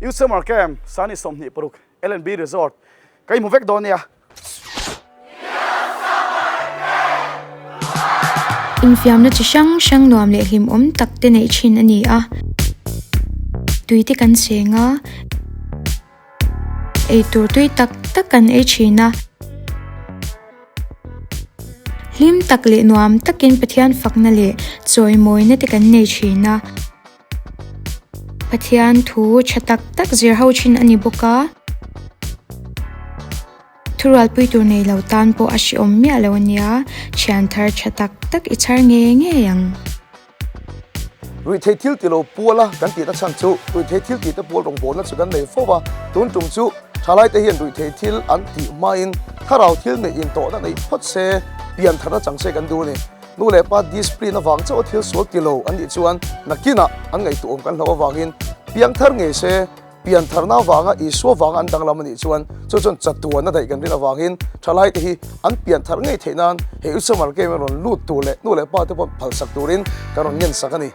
Youth Summer Camp Sani 26 L&B Resort ka inhmu vek dawn nia. Infiamna chi hrang hrang nuam leh hlimawm tak te neih thin a ni a, tui te kan cheng a, eitur tui tak tak kan ei thin a, hlim tak leh nuam takin Pathian fakna leh chawimawina te kan nei thin a. Pathian thu tha tak tak zir ho thin a ni bawk a, thurualpui tur nei lo tan pawh a hrehawm miah lo a nia, thian thar tha tak tak i chhar ngei ngei ang. Ruihtheih thil ti lo pual a kan tihna chhan chu ruihtheih thil tihte pual rawngbawlna chu kan nei fo va, tun tum chu thalaite hian ruihtheih thil an tih hmain thlarau thil neih intawhna neih phawt se pian tharna chang se kan duh a ni. Nu leh pa discipline avang chauh a thil sual ti lo an nih chuan nakinah an ngaihtuahawm kan hlauh avangin piangthar ngei se, piantharna avanga Isua vanga an danglam a nih chuan chu chuan chatuan a daih kan rin avangin thalaite hi an pianthar ngei theih nan he Youth Summer Camp-a rawn lut tur leh nu leh pa te pawh phalsak turin kan rawn ngensak a ni.